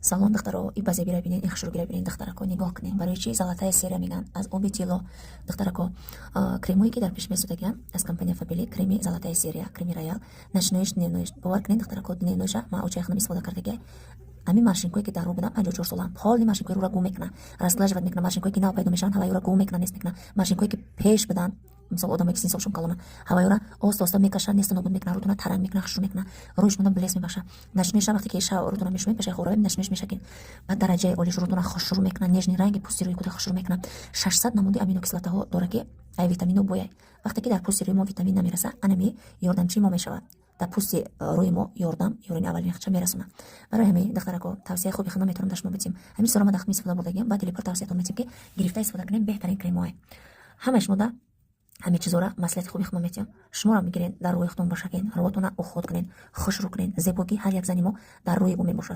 Салом, духтаро! И базебира бинед, ин хушрӯгира бинед, духтарако, нигоҳ кунед. Барои чи золотая серия мегӯянд, аз оби тилло, духтарако? Кремое ки дар пеш месудагиам аз компания Фаберлик, креми золотая серия, креми роял, ночной ш, дневной ш. Бовар кунед, духтарако, дневной ша ман очаи худам истифода кардагиай. Ҳамин морщинкое ки дар рӯ будам, 54 солам, полный морщинкои рӯра гум мекунад, разглаживать мекунад. Морщинкое ки нав пайдо мешаванд, ҳавайёра гум мекунад, нест мекунад. Морщинкое ки пеш буданд, мисол, одамое ки 30 солшон калона, ҳавайёра оста оста мекашад, несту нобуд мекунад, рӯтона таранг мекунад, хушрӯ мекунад, рӯи шумода блеск мебахшад. Ночной ша вақте ки шав рӯтона мешӯед, пешаи хӯрава ночной ш мешакед, ба дараҷаи олиш рӯтона хушрӯ мекунад, нежный ранги пӯсти рӯи куда хушрӯ мекунад. 600 намуди аминокислотаҳо дорад, ки ай витамину бояй. Вақте ки дар пӯсти рӯи мо витамин намераса, анами ёрдамчии мо мешавад, дар пӯсти рӯи мо ёрдам, ёрини аввалини худша мерасонад. Барои ҳамин, духтарако, тавсияи хуби худро метавонам дар шумо битим. Ҳамин чизҳоро ман дар истифода бурдагиам, ба дили пур тавсиятон метим, ки гирифта истифода кунем. Беҳтарин кремҳое. Ҳамаи шумода ҳамин чизҳоро маслиҳати хуби худро метиҳам. Шуморо мегирен, дар рӯи худтон бошакен, рӯотона уход кунен, хушрӯ кунен. Зебогӣ ҳар як зани мо дар рӯи ӯ мебошад.